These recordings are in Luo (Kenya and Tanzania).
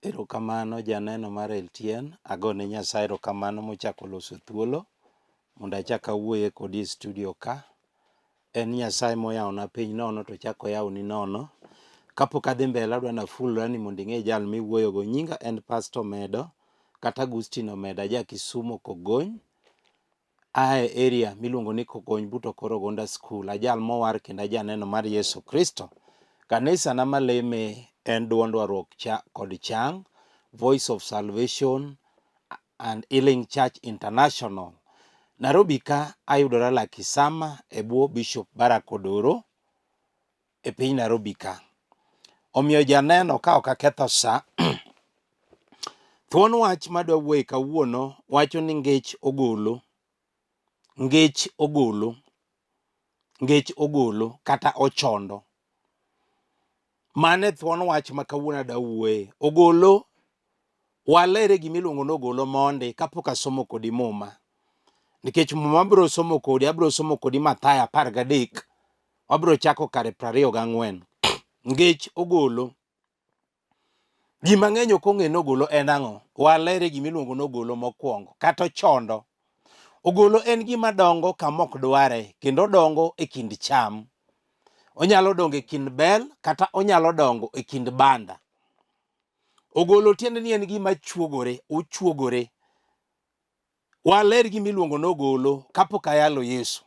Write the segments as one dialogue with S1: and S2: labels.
S1: Erokamano janeno mar LTN, agone Nyasaye erokamano mochako oloso thuolo mondo achak awuoye kodi e studio ka. En Nyasaye moyawona piny nono to ochako oyawoni nono. Kapok adhi mbele adwa nafulra ni mondo ing'e jal miwuoyogo. Nyinga en Pastor Omedo kata Agustino Omedo aja Kisumo Kogony. Ae area miluongo ni Kogony but Okoro Gonda School. Ajal mowar kendo ajaneno mar Yesu Kristo. Kanisa na maleme en duond warruok cha kod chang, Voice of Salvation and Healing Church International. Nairobi ka ayudora Lakisama e bwo Bishop Barack Odoro e piny Nairobi ka. Omiyo janeno ka ok aketho sa, thuon wach madwa wuoye kawuono wacho ni ngech ogolo, ngech ogolo, ngech ogolo kata ochondo. Mano e thuon wach ma kawuono adwa wuoye. Ogolo, walere gima iluongo ni ogolo mondi kapok asomo kodi muma. Nikech muma abiro somo kodi, abiro somo kodi Mathayo 13 Wabiro chako kare 24. Ngech ogolo. Ji mang'eny ok ong'e ni ogolo en ang'o. Walere gima iluongo ni ogolo mokwongo kata ochondo. Ogolo en gima dongo kama ok dware kendo odongo e kind cham. Onyalo dongo e kind bel kata onyalo dongo e kind banda. Ogolo tiende ni en gima chuogore, ochuogore. Waler gima iluongo ni ogolo kapok ayalo Yesu.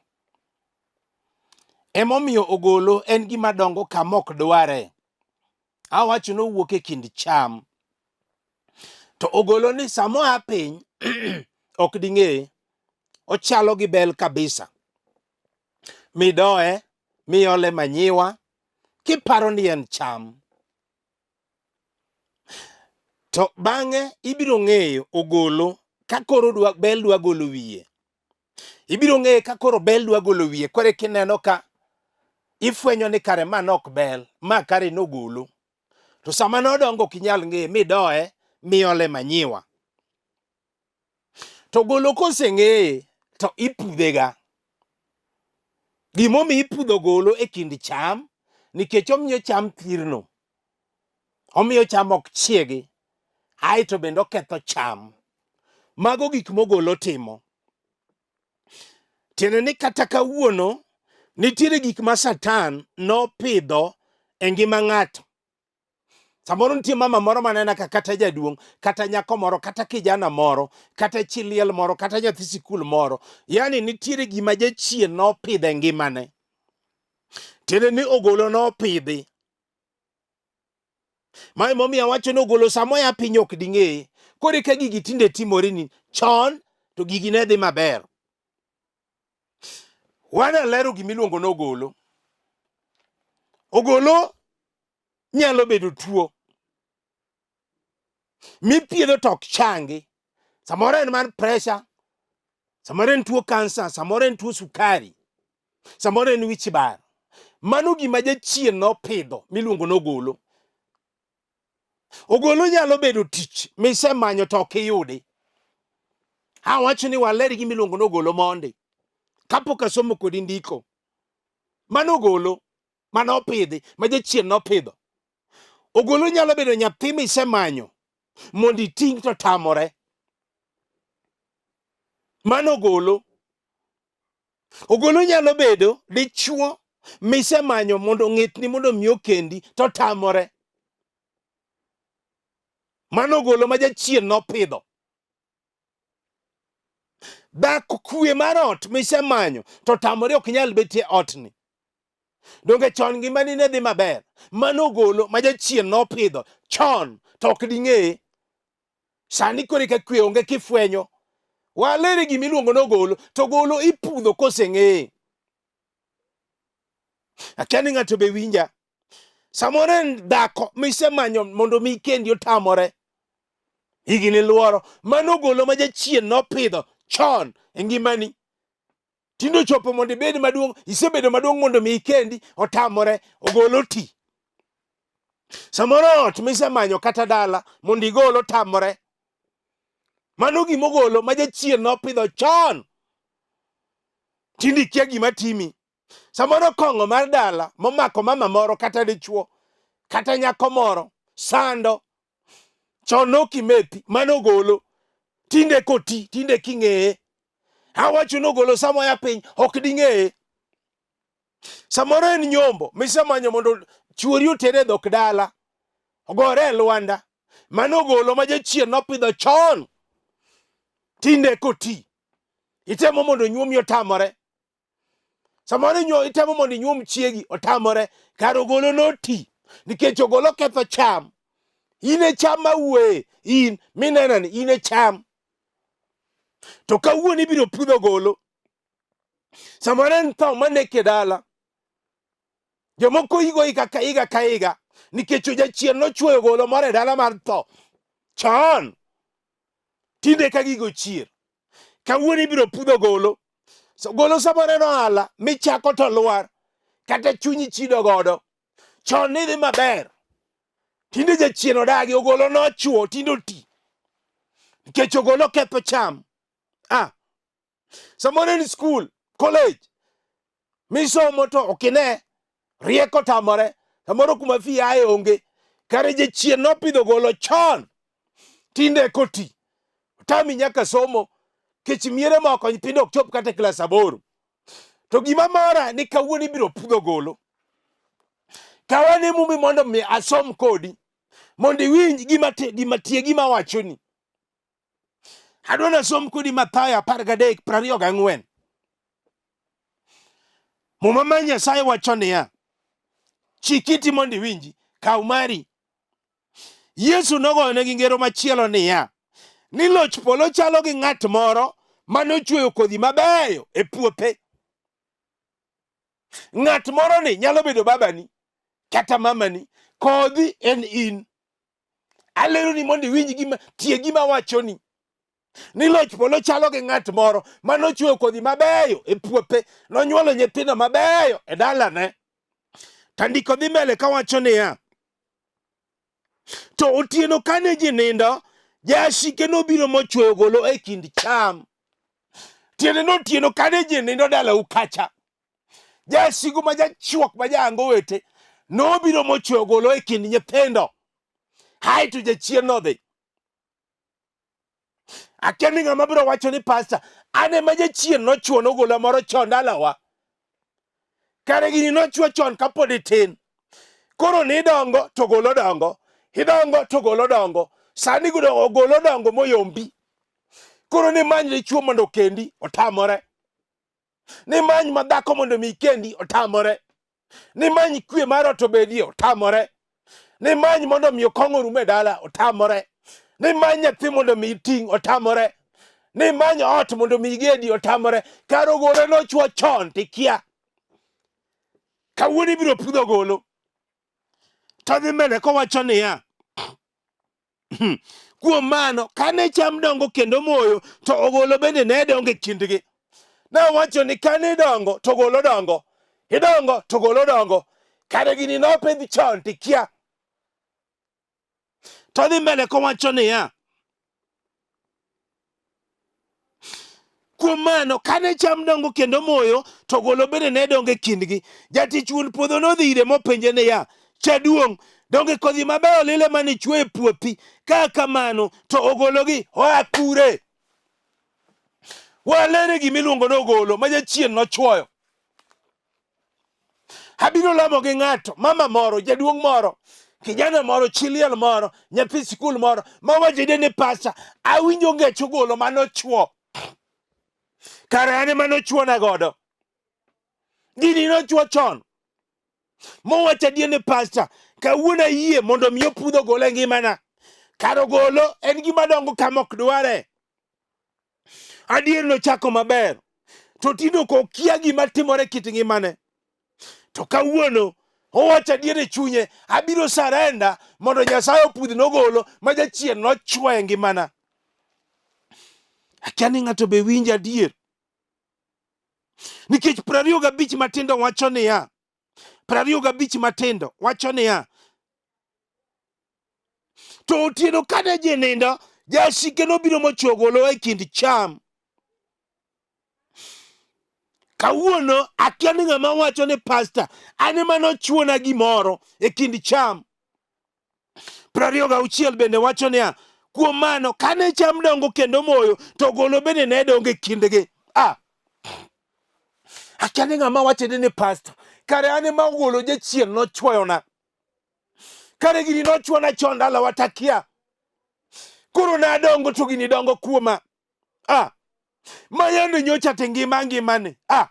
S1: Emomiyo ogolo en gima dongo kama ok dware. Awacho ni owuok e kind cham. To ogolo ni sama oa piny ok ding'eye. Ochalo gi bel kabisa. Midoye, miole manyiwa, kiparo ni en cham. To bang'e ibiro ng'eyo ogolo ka koro dwa, bel dwa golo wiye. Ibiro ng'eye ka koro bel dwa golo wiye, koro eka ineno ka ifwenyo ni kare ma nok bel, ma kare nogolo. To sama nodongo ok inyal ng'eye midoye miole manyiwa. To golo koseng'eye to ipudhega. Gimomiyo ipudho golo e kind cham nikech omiyo cham thirno. Omiyo cham ok chiegi. Aeto bende oketho cham. Mago gik mogolo timo. Tiende ni kata kawuono nitiere gik ma Satan nopidho e ngima ng'ato. Samoro nitie mama moro manena ka kata jaduong', kata nyako moro, kata kijana moro, kata chi liel moro, kata nyathi sikul moro. Yaani nitiere gima jachien nopidho e ngimane. Tiende ni ogolo nopidhi. Mae momiyo awacho ni ogolo sama oya piny ok ding'eye. Koro eka gigi tinde timore ni chon to gigi ne dhi maber. Wana lero gima iluongo ni ogolo. Ogolo nyalo bedo tuo mithiedho to ok changi. Samoro en mar pressure, samoro en tuo kansa, samoro en tuo sukari, samoro en wich bar. Mano gima jachien nopidho miluongo ni ogolo. Ogolo nyalo bedo tich misemanyo to ok iyudi. Awacho ni waler gima iluongo ni ogolo mondi. Kapok asomo kodi ndiko. Mano ogolo mane opidhi ma jachien nopidho. Ogolo nyalo bedo nyathi misemanyo mondo iting' to tamore. Mano ogolo. Ogolo nyalo bedo dichuo misemanyo mondo ong'etni mondo omi okendi to tamore. Mano ogolo ma jachien nopidho. Dhako kwe mar ot misemanyo to tamore ok nyal betie otni. Donge chon ngimani ne dhi maber? Mano ogolo ma jachien nopidho chon to ok ding'eye. Sani koro eka kwe onge kifwenyo. Walere gima iluongo ni ogolo to ogolo ipudho koseng'eye. Akia ni ng'ato be winja. Samoro en dhako misemanyo mondo mi ikendi otamore. Higni luoro. Mano ogolo ma jachien nopidho chon e ngimani. Tinde ochopo mondo ibed maduong', isebedo maduong' mondo mi ikendi, otamore, ogolo ti. Samoro ot misemanyo kata dala mondo igol otamore. Mano gima ogolo ma jachien nopidho chon. Tinde ikia gima timi. Samoro kong'o mar dala momako mama moro kata dichuo kata nyako moro sando. Chon nok imethi, mano ogolo. Tinde koti, tinde king'eye. Awacho ni ogolo sama oya piny, ok ding'eye. Samoro en nyombo misemanyo mondo chuori otere e dhok dala, ogore e lwanda. Mano ogolo ma jachien nopidho chon. Tinde koti. Itemo mondo onyuomi otamore. Samoro itemo mondo inyuom chiegi otamore. Kar ogolo noti. Nikech ogolo ketho cham. In e cham ma wuoye, in mineno ni in e cham. To kawuono ibiro pudho ogolo. Samoro en tho maneko e dala. Jomoko higo higa ka higa ka higa nikech jachien nochwoyo golo moro e dala mar tho chon. Tinde ka gigo chier. Kawuono ibiro pudho golo. So, golo samoro en ohala michako to lwar kata chunyi chido godo. Chon nidhi maber. Tinde jachien odagi ogolo nochwo tinde oti. Nikech ogolo ketho cham. Ah. Samoro en skul, college misomo to ok ine rieko tamore samoro kuma fi aye onge kare jachien nopidho golo chon tinde koti otami nyaka somo kech miere moko nyithindo ok chop kata e klas 8 to gima mora ni kawuono ibiro pudho golo kawane mumi mondo mi asom kodi mondo iwinj gima tie gima awachoni Adwa nasom kodi Mathayo 13:24. Muma mar Nyasaye wacho niya, chik iti mondo iwinji, kaw mari. Yesu nogoyonegi ngero machielo niya, ni loch polo chalo gi ng'at moro mane ochwoyo kodhi mabeyo e puothe. Ng'at moro ni nyalo bedo babani kata mamani, kodhi en in. Aleroni mondo iwinj gima tie gima awachoni. Ni loch polo chalo gi ng'at moro mane ochwoyo kodhi mabeyo e puothe, nonyuolo nyithindo mabeyo e dalane. To ndiko dhi mbele kawacho niya, to otieno kane ji nindo, jasike nobiro mochwoyo golo e kind cham. Tiende ni otieno kane ji nindo dalau kacha, jasigu ma jachuok ma jaango wete nobiro mochwoyo golo e kind nyithindo. Hae to jachien nodhi. Akia ni ng'ama biro wacho ni pasta, an ema jachien nochwo nogola moro chon dalawa. Kare gini nochwo chon kapod itin. Koro ni idongo to golo dongo, idongo to golo dongo. Sani golo dongo moyombi. Koro ni many dichuo mondo okendi, otamore. Ni many madhako mondo mi kendi, otamore. Ni many kwe mar ot obedie, otamore. Ni many mondo mi kong'o orum e dala, otamore. Ni many nyathi mondo mi iting', otamore. Ni many ot mondo mi igedi, otamore. Kar ogolo nochwo chon tikia. Kawuono ibiro pudho ogolo. To dhi mbele kowacho niya, kuom mano kane cham dongo kendo moyo to ogolo bende ne dongo e kindgi. Nowacho ni kane idongo to ogolo dongo, idongo to ogolo dongo. Kare gini nopidh chon tikia. To dhi mbele kowacho niya, Kuom mano, kane cham dongo kendo moyo, to golo bende ne dongo e kindgi. Jatich wuon puodho nodhi ire mopenje niya, Jaduong', donge kodhi mabeyo lilo mane ichwoyo e puothi? Ka kamano, to ogologi oa kure? Walere gima iluongo ni ogolo ma jachien nochwoyo. Abiro lamo gi ng'ato, mama moro, jaduong' moro, kijana moro, chi liel moro, nyathi sikul moro, ma wacho ni pasa, awinjo ngech ogolo manochwo. Kare an ema nochwona godo. Gini nochwo chon. Mowacho adier ni pasta, kawuono ayie mondo mi opudh ogolo e ngimana. Kar ogolo en gima dongo kama ok dware. Adier nochako maber, to tinde ok okia gima timore e kit ngimane. To kawuono owacho adier e chunye, abiro sarenda mondo Nyasaye opudhna ogolo ma jachien nochwo e ngimana. Akia ni ng'ato be winjo adier. Nikech 25 matindo wacho niya, 25 matindo wacho niya, to otieno kane ji nindo, jasike nobiro mochwo ogolo e kind cham. Kawuono akia ni ng'ama wacho ni pasta, an ema nochwona gimoro e kind cham. 26 bende wacho niya, kuom mano kane cham dongo kendo moyo to ogolo bende ne dongo e kindgi. Ah, akia ni ng'ama wachone ni pastor, kare an ema ogolo jachien nochwoyona. Kare gini nochwona chon dalawa takia. Koro nadongo to gini dongo kuoma. Ah, mayande nyocha te ngima ngimani. Ah,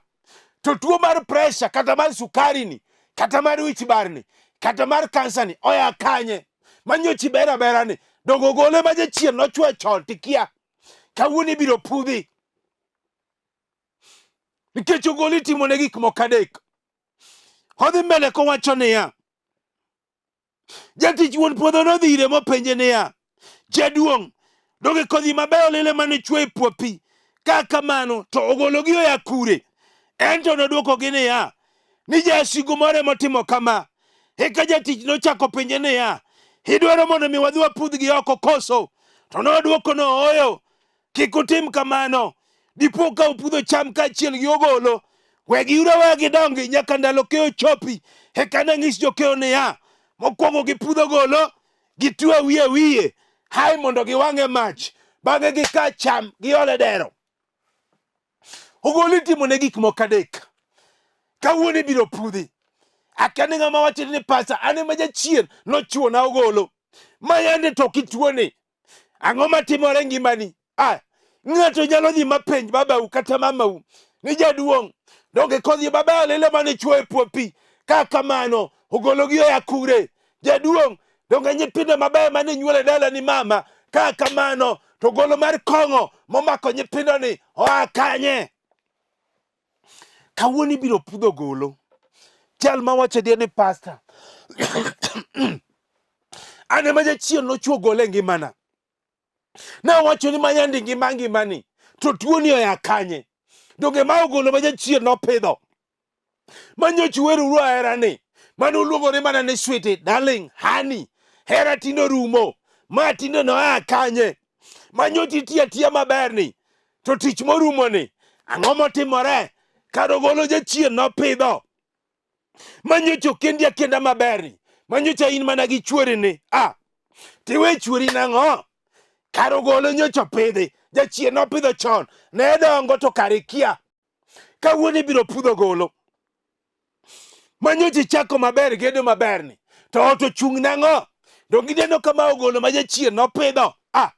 S1: to tuo mar pressure kata mar sukari ni kata mar wich bar ni kata mar kansa ni oya kanye? Manyochi ber abera ni dongo gole ma jachien nochwe chon tikia. Kawuono ibiro pudhi. Nikech ogolo itimo ne gik moko adek. Odhi mbele kowacho niya, jatich wuon puodho nodhi ire mopenje niya, jaduong', donge kodhi mabeyo lilo mane chwe e puothi? Ka kamano to ogologi oya kure? En to nodwokogi niya, ni jasigu moro emotimo kama. Eka jatich nochako penje niya, idwaro mondo mi wadhi wapudhgi oko koso? To nodwoko no, ooyo, Kik utim kamano. Dipo ka upudho cham kaachiel gi ogolo. Wegiuru aweya gidongi nyaka ndalo keyo chopi. Eka nang'is jokeyo niya, mokwongo gipudh ogolo, gitwe wiye wiye, hae mondo giwang' e mach, bang'e gika cham giol e dero. Ogolo itimo ne gik moko adek. Kawuono ibiro pudhi. Akia ni ng'ama wacho ni pasa, an ema jachien nochuona ogolo. Ma yande to ok ituoni. Ang'o matimore ngimani? Ah, ng'ato nyalo dhi mapenj babau kata mamau ni jaduong' donge kodhi baba lilo mane chwo e puopi ka kamano ogologi oya kure jaduong' donge nyithindo mabeyo mane nyuol e dala ni mama ka kamano to golo mar kong'o momako nyithindo ni oa kanye kawuono ibiro pudho golo jal mawacho adier ni pasta an ema jachien nochwo golo e ngimana nawacho ni mayandi ngima ngimani to tuoni oya kanye donge ma ogolo ma jachien nopidho manyocha weruru ahera ni mane uluongore mana ni sweetie darling honey hera tinde orumo ma tinde noa kanye manyocha itiyo atiya maber ni to tich morumo ni ang'o motimore kar ogolo jachien nopidho manyocha okendi akenda maber ni manyocha in mana gi chuori ni a tiwe chuori nang'o kar ogolo nyocha opidhi jachien nopidho chon ne dongo to kare ikia kawuono ibiro pudho golo manyocha ichako maber gedo maber ni to ot ochung' nang'o donge ineno kama ogolo ma jachien nopidho ah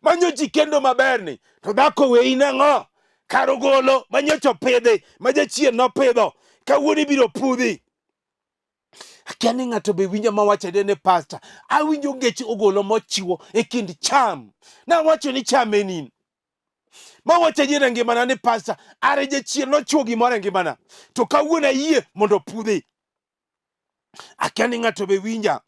S1: manyocha ikendo maber ni to dhako weyi nang'o kar ogolo manyocha opidhi ma jachien nopidho kawuono ibiro pudhi akia ni ng'ato be winjo mawacho adier ni pasta awinjo ngech ogolo mochiwo e kind cham nawacho ni cham en in mawacho adier e ngimana ni pasta are jachien nochiwo gimoro e ngimana to kawuono ayie mondo opudhi akia ni ng'ato be winja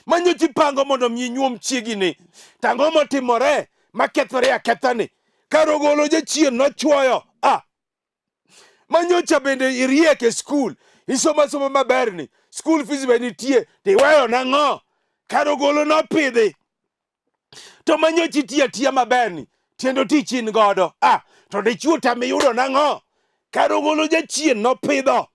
S1: manyocha ipango mondo mi inyuom chiegini to ang'o motimore makethore akethani kar ogolo jachien nochuoyo ah manyocha bende iriek e skul isomo asoma maber ni skul fees be nitie to iweyo nang'o kar ogolo nopidhi to manyocha itiyo atiya maber ni tiendo tich in godo ah to dichuo tam iyudo nang'o kar ogolo jachien nopidho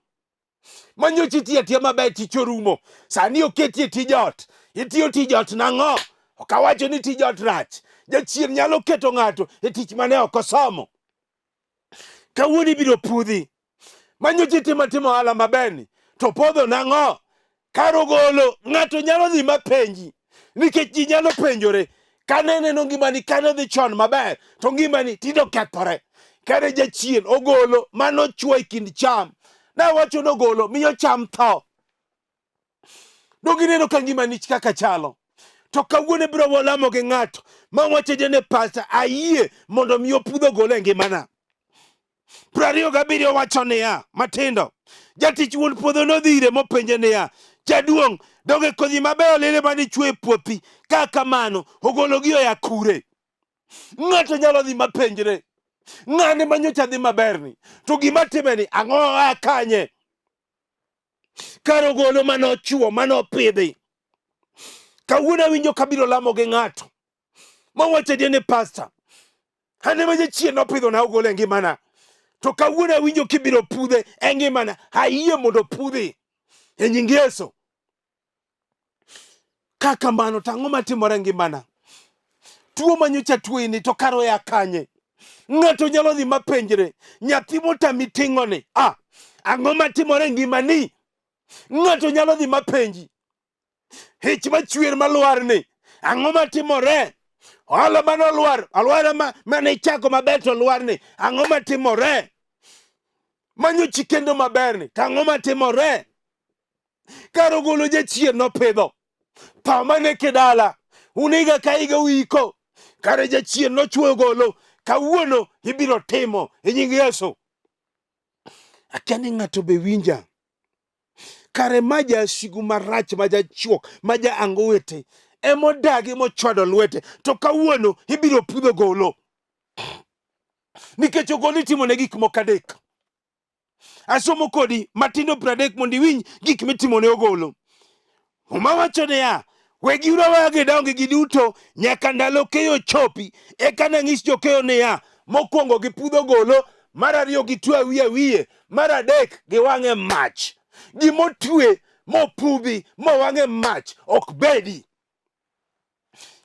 S1: manyocha itiyo atiya maber tich orumo sani oketi e tij ot itiyo tij ot nang'o ok awacho ni tij ot rach jachien nyalo keto ng'ato e tich mane ok osomo kawuono ibiro pudhi manyocha itimo timo ohala maberni to podho nang'o kar ogolo ng'ato nyalo dhi mapenji nikech ji nyalo penjore kane neno ngimani kane dhi chon maber to ngimani tinde okethore kare jachien ogolo mano chwo e kind cham nawacho ni ogolo miyo cham tho donge ineno ka ngimani kaka chalo to kawuono ibiro lamo gi ng'ato ma wacho ne pasta ayie mondo mi opudh ogolo e ngimana 27 wacho niya matindo jatich wuon puodho nodhi ire mopenje niya jaduong' donge kodhi mabeyo lilo mane ichwo e puothi ka kamano ogologi oya kure ng'ato nyalo dhi mapenjre ng'ane manyocha dhi maberni to gima timeni ang'o oa kanye kar ogolo mane ochuo mane opidhi kawuono awinjo kabiro lamo gi ng'ato mawacho adier ni pasta an ema jachien nopidhona ogolo e ngimana to kawuono awinjo kibiro pudhe e ngimana ayie mondo pudhi e nying Yesu. Ka kamano to ang'o matimore e ngimana? Tuo manyocha tuoyini to kar oya kanye? Ng'ato nyalo dhi mapenjre, nyathi motami ting'oni, ah, ang'o matimore e ngimani? Ng'ato nyalo dhi mapenji, ich machwer malwarni, ang'o matimore? Ohala mane olwar, alwara mane ichako maber to olwarni, ang'o matimore? Manyochi kendo maberni, to ang'o matimore? Kar ogolo jachien nopidho tho maneke dala uniga ka higa uiko kare jachien nochuoyo golo kawuono ibiro timo e nying Yesu. Akia ni ng'ato be winja. Kare ma jasigu marach ma jachuok ma ja angowete emodagi mochwado lwete to kawuono ibiro pudho golo nikech ogolo itimo ne gik moko adek. Asomo kodi matindo 30 mondo iwinj gik mitimo ne ogolo. Muma wacho niya, wegiuru aweya gidongi giduto nyaka ndalo keyo chopi, eka nang'is jokeyo niya, mokwongo gipudh ogolo, mar ariyo gitwe awiye awiye, mar adek giwang'e mach. Gimotwe mopudhi mowang'e mach ok bedi.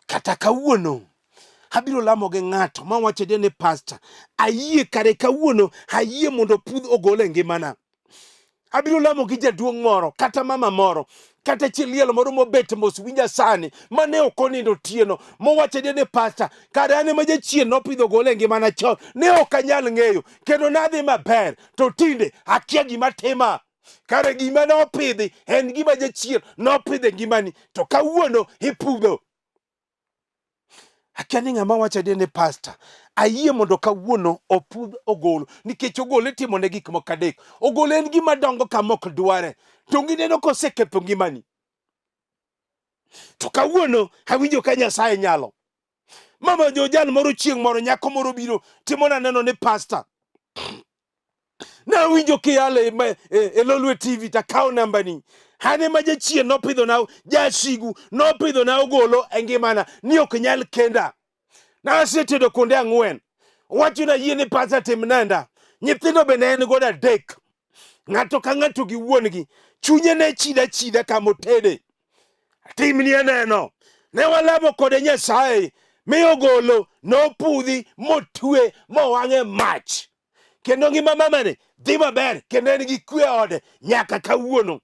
S1: Kata kawuono abiro lamo gi ng'ato ma wacho ni pasta, ayie kare kawuono ayie mondo pudh ogol e ngimana. Abiro lamo gi jaduong' moro kata mama moro kata chi liel moro mobet mos winja sani mane ok onindo otieno mowacho ni pasta, kare an ema jachien nopidho gol e ngimana chon ne ok anyal ng'eyo kendo nadhi maber to tinde akia gima tima. Kare gima nopidhi en gima jachien nopidho e ngimani to kawuono ipudho. Akia ni ng'ama wacho adier ni pasta, ayie mondo kawuono opudh ogolo nikech ogolo itimo ne gik moko adek. Ogolo en gima dongo kama ok dware to gineno koseketho ngimani. To kawuono awinjo ka Nyasaye nyalo. Mama jo jal moro chieng' moro nyako moro biro timona neno ni pasta. Nawinjo kiyalo e Lolwe TV takawo nambani. An ema jachien nopidhona jasigu nopidhona ogolo e ngimana ni ok nyal kenda. Nasetedo kuonde ang'wen. Owacho ni ayie ni pasta tim nenda. Nyithindo be ne en godo adek. Ng'ato ka ng'ato gi wuon-gi. Chunye ne chida chida kama otede. Timni aneno. Ne walamo kode Nyasaye mi ogolo nopudhi motwe mowang' e mach. Kendo ngima mamani dhi maber kendo en gi kwe ode nyaka kawuono.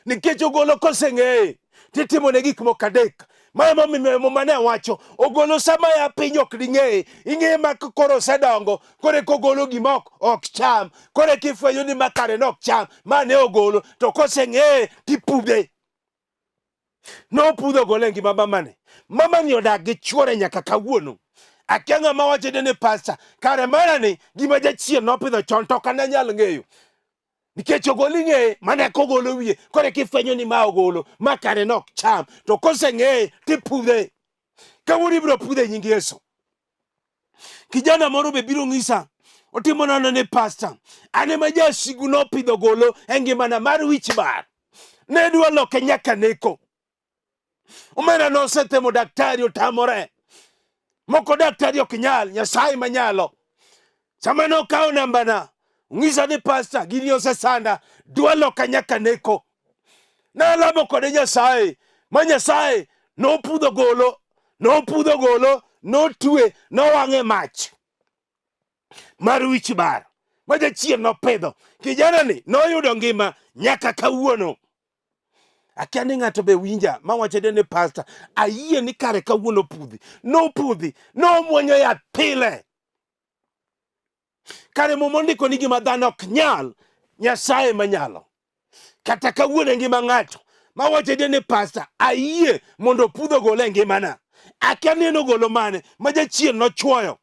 S1: Nikech ogolo koseng'eye titimone gik moko adek. Ma emomiyo Muma ne wacho ogolo sama ya piny ok ding'eye, ing'eye ma koro osedongo, koro eka ogolo gima ok cham, koro eka ifwenyo ni ma kare ne ok cham, ma ne ogolo, to koseng'eye tipudhe. Nopudho ogolo e ngima mamani. Mamani odak gi chuore nyaka kawuono. Akia ng'ama wacho ni pasta, kare marani gima jachien nopidho chon to ok anyal ng'eyo. Nikech ogolo ing'eye mana kogolo wiye, koro eka ifwenyo ni ma ogolo, ma kare ne ok cham, to koseng'eye tipudhe. Kawuono ibiro pudhe e nying Yesu. Kijana moro be biro ng'isa, otimo nano ni pasta, an ema jasigu nopidho golo e ngimana mar wich bar. Ne dwa loke nyaka neko. Omera nosetemo daktari otamore. Moko daktari ok nyal, Nyasaye manyalo. Sama nokawo nambana, ong'isa ni pasta, gini osesanda, dwa loka nyaka neko. Nalamo kode Nyasaye, ma Nyasaye nopudho golo, nopudho golo, notwe, nowang'e mach mar wich bar ma jachien nopidho. Kijana ni noyudo ngima nyaka kawuono. Akia ni ng'ato be winja mawacho ni pasta, ayie ni kare kawuono pudhi. Nopudhi, nomwonyo yath pile. Kare Muma ondiko ni gima dhano ok nyal, Nyasaye manyalo. Kata kawuono e ngima ng'ato mawacho ni pasta, ayie mondo opudh ogolo e ngimana. Akia ni en ogolo mane ma jachien nochuoyo.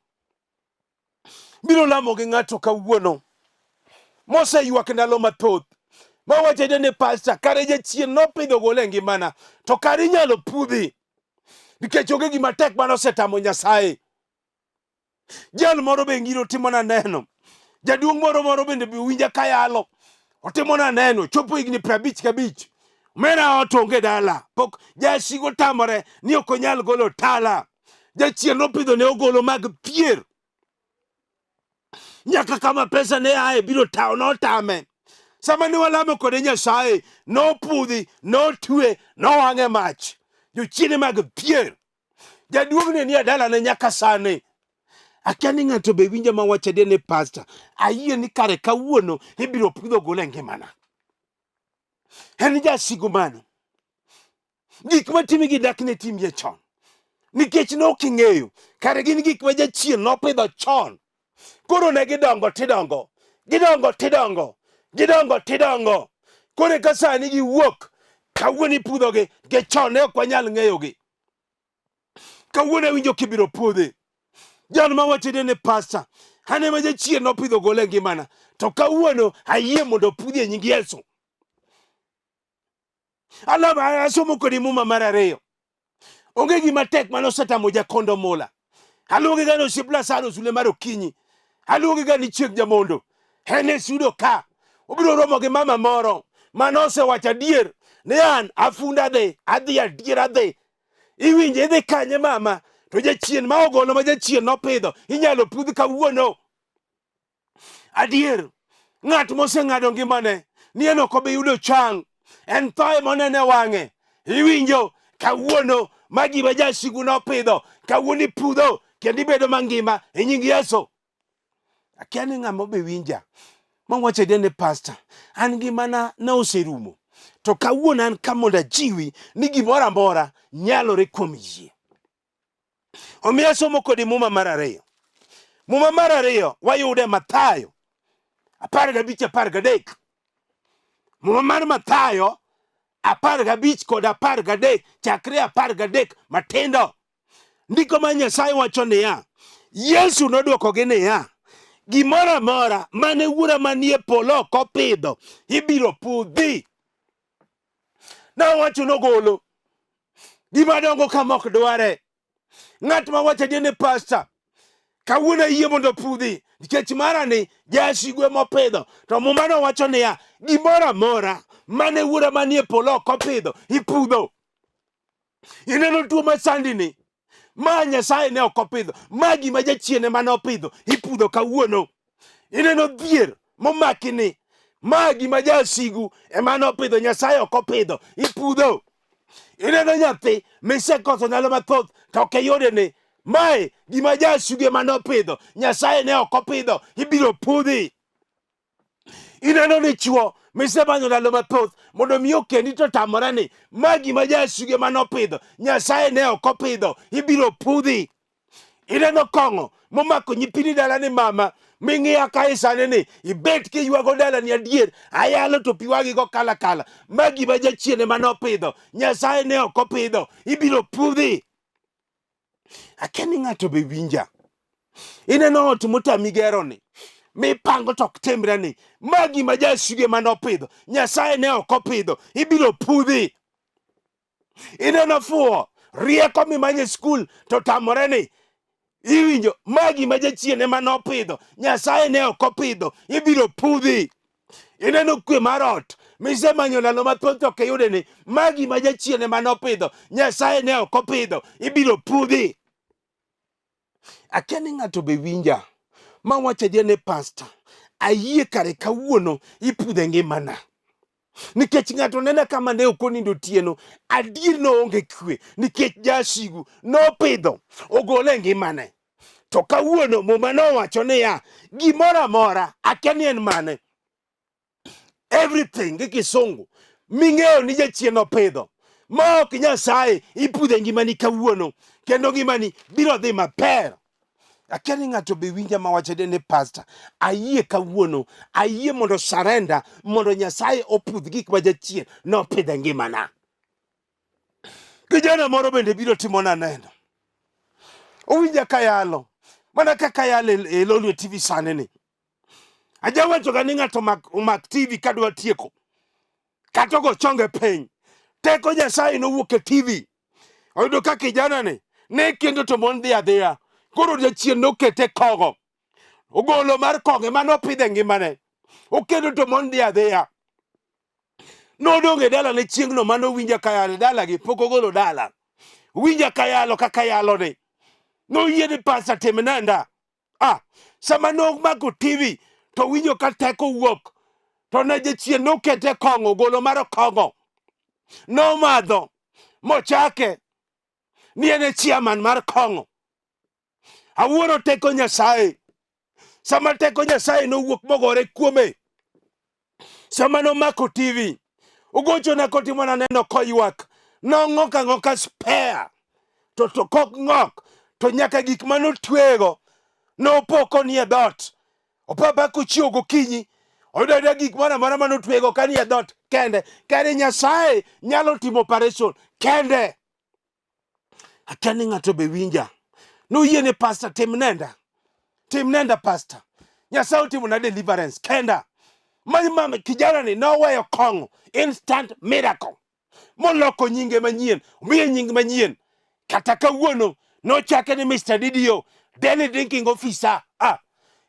S1: Biro lamo gi ng'ato kawuono moseywak ndalo mathoth mawacho ni pasta, kare jachien nopidho ogolo e ngimana, to kare inyalo pudhi nikech onge gima tek mane osetamo Nyasaye. Jal moro be ngiro timona neno. Jaduong' moro moro bende be winja kayalo. Otimona neno, chopo higni 55. Omera ot onge dala. Pok jasigo tamore ni ok onyal golo tala. Jachien nopidho ne ogolo mag pier. Nyaka kama pesa ne aye biro tawo notame. Sama ne walamo kode Nyasaye, nopudhi, notwe, nowang'e mach. Jochiende mag dhier. Jaduong'ni nie dalane nyaka sani. Akia ni ng'ato be winja ma wacho adier ni pastor, ayie ni kare kawuono ibiro pudho gole e ngimana. En jasigu mano. Gik matimi gi dak ne timie chon. Nikech ne ok ing'eyo, kare gin gik ma jachien nopidho chon. Koro ne gidongo tidongo, gidongo tidongo, gidongo tidongo. Koro eka sani giwuok, kawuono ipudhogi, nikech chon ne ok wanyal ng'eyogi. Kawuono awinjo kibiro pudhi. Jal ma wacho ni pasta, an ema jachien nopidho gole e ngimana, to kawuono ayie mondo opudhi e nying Yesu. Alama asomo kodi muma mar ariyo. Onge gima tek mane osetamo jakondo mula. Aluonge ga ni osiep Lazaro sule mar okinyi. Aluonge ga ni chieng' jamondo. En e sudo ka. Obiro romo gi mama moro mane osewacho adier ni an afunda dhi, adhi adier adhi. Iwinje idhi kanye mama? To jachien ma ogolo ma jachien nopidho inyalo pudh kawuono. Adier, ng'at moseng'ado ngimane ni en ok obi yudo chang, en tho ema oneno e wang'e. Iwinjo kawuono ma gima jasigu nopidho kawuono ipudho kendo ibedo mangima e nying Yesu. Akia ni ng'ama obe winja mawacho adier ni pasta, an ngimana ne oserumo to kawuono an ka mondo ajiwi ni gimoro amora nyalore kuom yie. Omiyo asomo kodi muma mar ariyo. Muma mar ariyo wayude Mathayo 15:13. Muma mar Mathayo 15 kod 13 chakre 13 matindo. Ndiko ma Nyasaye wacho niya, Yesu nodwokogi niya, gimoro amora mane Wuora manie polo ok opidho ibiro pudhi. Nawacho nogolo gima dongo kama ok dware. Ng'at ma wacho adier ni pasta, kawuono ayie mondo opudhi nikech mara ni jasigu ema opidho. To muma no wacho niya, gimoro amora mane wuora manie polo ok opidho ipudho. Ineno tuo masandi ni, ma Nyasaye ne ok opidho, ma gima jachien ema ne opidho, ipudho kawuono. Ineno dhier momaki ni, ma gima jasigu ema ne opidho, Nyasaye ok opidho, ipudho. Ineno nyathi misekoso ndalo mathoth to ok iyude ni, mae gima jasigu ema ne opidho, Nyasaye ne ok opidho, ibiro pudhi. Ineno ni chuo misemanyo ndalo mathoth mondo mi okendi to tamore ni ma gima jasuge mane opidho Nyasaye ne ok opidho, ibiro pudhi. Ineno kong'o momako nyithindi dala ni mama ming'iya ka isane ni ibet kiywago dala ni adier ayalo to pi wang'i go kala kala ma gima jachien ema nopidho Nyasaye ne ok opidho, ibiro pudhi. Akia ni ng'ato be winja. Ineno ot motami gero ni, mipango to ok timre ni, ma gima jasuge mane opidho, Nyasaye ne ok opidho, ibiro pudhi. Ineno fuwo, rieko mimanyo e skul to tamore ni, iwinjo, ma gima jachien ema nopidho, Nyasaye ne ok opidho, ibiro pudhi. Ineno kwe mar ot misemanyo ndalo mathoth to ok iyude ni, ma gima jachien ema nopidho, Nyasaye ne ok opidho, ibiro pudhi. Akia ni ng'ato be winja ma wacho adier ni pasta, ayie kare kawuono ipudhe ngimana. Nikech ng'ato nena kama ne ok onindo otieno, adier noonge kwe nikech jasigu nopidho ogole e ngimane. To kawuono muma nowacho niya, gimoro amora akia ni en mane, everything gi kisungu ming'eyo ni jachien opidho ma ok Nyasaye ipudho e ngimani kawuono kendo ngimani biro dhi maber. Akia ni ng'ato be winja ma wacho ni pastor, ayie kawuono, ayie mondo surrender mondo Nyasaye opudh gik ma jachien nopidho e ngimana. Kijana moro bende biro timona neno. Owinja kayalo mana kaka ayalo e Lolwe TV sani ni. Ajawachoga ni ng'ato omak TV kadwa tieko kata ogo chonge piny. Teko Nyasaye nowuok e TV. Oyudo ka kijana ni ne kendo to mon dhi adhiya. Koro jachien nokete kogo. Ogolo mar kogo ema nopidho e ngimane. Okendo to mon dhi adhiya. Nodong' e dalane chieng'no mane owinja kayalo e dalagi pok ogolo dala. Winja kayalo kaka yalo ni. Noyie ni pasa tim nenda. Ah, sama nomako TV to winjo ka teko wuok. To ne jachien nokete kong'o, ogolo mar kong'o. Nomadho mochake ni en e chairman mar kong'o. Awuoro teko Nyasaye. Sama teko Nyasaye nowuok mogore kuome, sama nomako TV, ogochona kotimona neno koywak, nong'ok ang'oka spare to kok ng'ok to nyaka gik manotwego nopoko nie dhoot. Opapa kochiew gokinyi oyudo ayuda gik moro amora manotwego ka nie dhoot kende. Kare Nyasaye nyalo timo operation kende. Akia ni ng'ato be winja. Noyie ni pastor tim nenda. Tim nenda pastor. Nyasaye otimo na deliverance kenda. Ma mama kijana ni noweyo kong'o instant miracle. Moloko nyinge manyien, omiye nying manyien. Kata kawuono nochake ni Mr. Didio, daily drinking officer. Ah,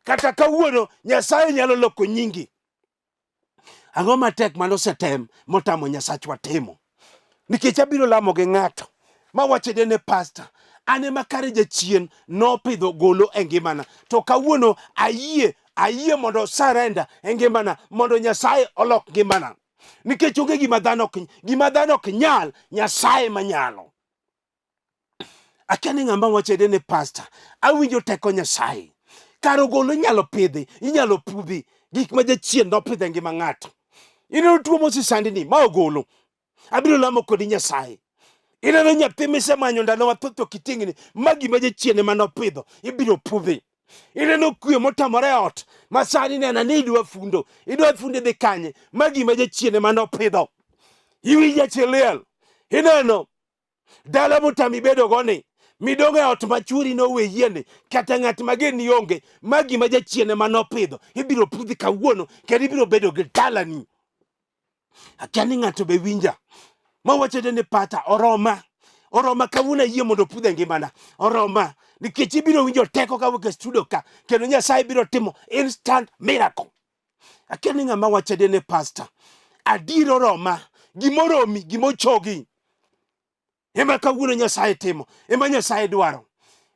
S1: kata kawuono Nyasaye nyalo loko nyingi. Ang'o matek mane osetem motamo Nyasachwa timo? Nikech abiro lamo gi ng'ato mawacho ne pasta, an ema kare jachien nopidho golo e ngimana, to kawuono ayie ayie mondo surrender e ngimana mondo Nyasaye olok ngimana. Nikech onge gima dhano ok gima dhano ok nyal, Nyasaye manyalo. Akia ni ng'ama wacho ni pasta, awinjo teko Nyasaye. Kar ogolo inyalo pidhi, inyalo pudhi gik ma jachien nopidho e ngima ng'ato. Ineno tuo mosesandi ni, ma ogolo. Abiro lamo kodi Nyasaye. Ineno nyathi misemanyo ndalo mathoth to kiting'ni, ma gima jachien ema nopidho, ibiro pudhi. Ineno kwe motamore e ot, ma sani nena ni idwa fundo, idwa fundo idhi kanye, ma gima jachien ema nopidho. Iwinjo achiel ineno Dala motami bedo go ni, midong' e ot ma chwori noweyie ni, kata ng'at mageni onge, ma gima jachien ema nopidho, ibiro pudhi kawuono kendo ibiro bedo gi dalani. Akia ni ng'ato be winja. Mawacho ni pata oroma. Oroma kawuono ayie mondo opudh e ngimana. Oroma nikech ibiro winjo teko kawuok e studio ka kendo Nyasaye biro timo instant miracle. Akia ni ng'ama wacho ni pastor. Adier oroma, gimoromi, gimochogi. Ema kawuono Nyasaye timo, ema Nyasaye dwaro.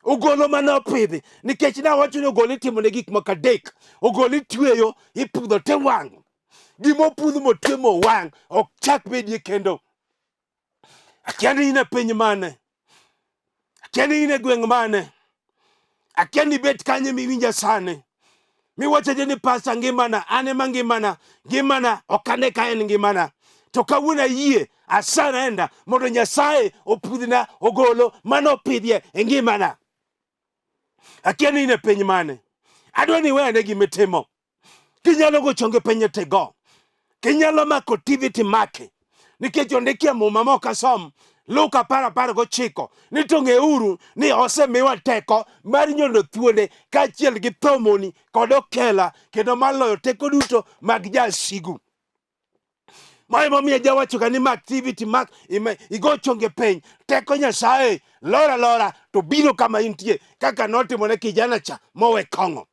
S1: Ogolo mane opidhi, nikech nawacho ni ogolo itimo ne gik moko adek. Ogolo itweyo, ipudho te wang'o. Gima opudh motwe mowang' ok chak bedie kendo. Akia ni in e piny mane? Akia ni in e gweng' mane? Akia ni bet kanye miwinja sani? Miwacho ni pasta ngimana, an ema ngimana, ngimana ok ane ka en ngimana. To kawuono ayie, asurrender mondo Nyasaye opudhna ogolo mane opidhie e ngimana. Akia ni in e piny mane? Adwa ni iwe ane gimitimo. Kinyalo go chonge piny to igo. Kinyalo mako TV to imaki. Nikech ondikie muma ma ok asom Luka 10:19 ni to ng'euru ni osemiwa teko mar nyono thuonde kaachiel gi thomoni kod okela kendo mar loyo teko duto mag jasigu. Ma emomiyo jawacho ga ni mak TV to imak igo chonge piny. Teko Nyasaye lor alora to biro kama intie kaka notimo ne kijana cha mowe kong'o.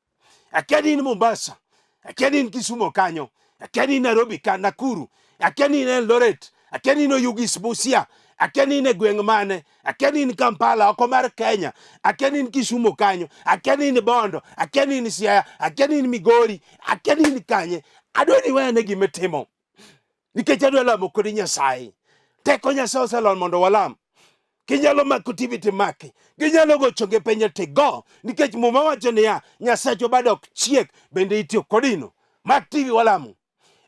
S1: Akia ni in Mombasa, akia ni in Kisumo kanyo, akia ni in Nairobi ka Nakuru, akia ni in Eldoret, akia ni in Oyugis Busia, akia ni in e gweng' mane, akia ni in Kampala oko mar Kenya, akia ni in Kisumo kanyo, akia ni in Bondo, akia ni in Siaya, akia ni in Migori, akia ni in kanye. Adwa ni iweyane gima itimo. Nikech adwa lamo kodi Nyasaye. Teko Nyasaye oselony mondo walam. Kinyalo mako TV to imaki. Ginyalo go chonge piny to igo. Nikech Muma wacho niya, Nyasachwa bade ok chiek, bende itiyo kodino. Mak TV walamo.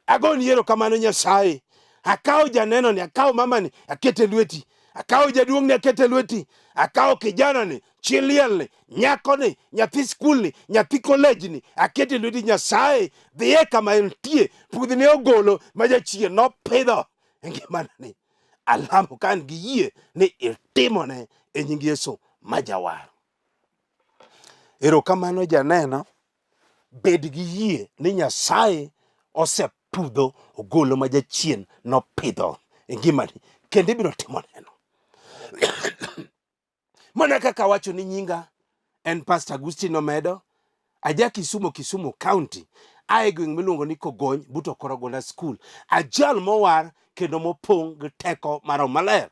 S1: Agoni erokamano Nyasaye. Akawo janenoni, akawo mamani, akete lweti. Akawo jaduong'ni, akete lweti. Akawo kijanani, chi lielni, nyakoni, nyathi skulni, nyathi kolejni, akete lweti Nyasaye. Dhiye kama entie, pudhne ogolo ma jachien nopidho e ngimanani. Alamo ka an gi yie ni itimone e nying Yesu ma jawar. Erokamano janeno, bed gi yie ni Nyasaye osepudho ogolo ma jachien nopidho e ngimani kendo ibiro timo neno. Mana kaka awacho ni nyinga en Pastor Agustino Omedo, aja Kisumo, Kisumu County, a e gweng' miluongo ni Kogony but Okorogonda School. Ajal mowar kendo mopong' gi teko mar Roho Maler.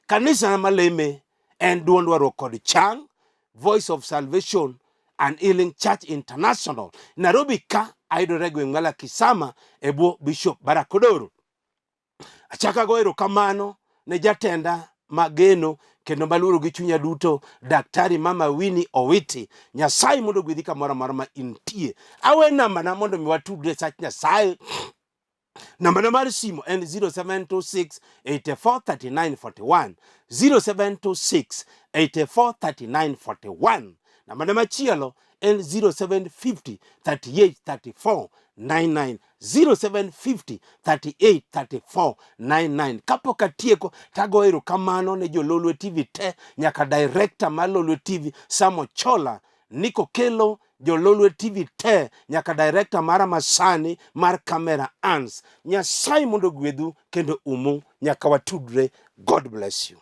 S1: Kanisa maleme en duond warruok kod chang, Voice of Salvation and Healing Church International, Nairobi ka. Ayudore e gweng' ma Lakisama e bwo Bishop Barack Odoro. Achako ago erokamano ne jatenda mageno kendo maluoro gi chunya duto Daktari Mama Winnie Owiti. Nyasaye mondo ogwedhi kamoro amora ma intie. Awe nambana mondo mi watudre sach Nyasaye. Nambana mar simu en 0726 84 39 41 0726 84 39 41. Nambana machielo en 0750 38 34 99 0750 38 34 99. Kapok atieko tago erokamano ne jo Lolwe TV te nyaka director mar Lolwe TV Sam Ochola Niko Kelo jo Lolwe TV te nyaka director mara masani mar camera Ans. Nyasaye mondo ogwedhu kendo umu nyaka watudre. God bless you.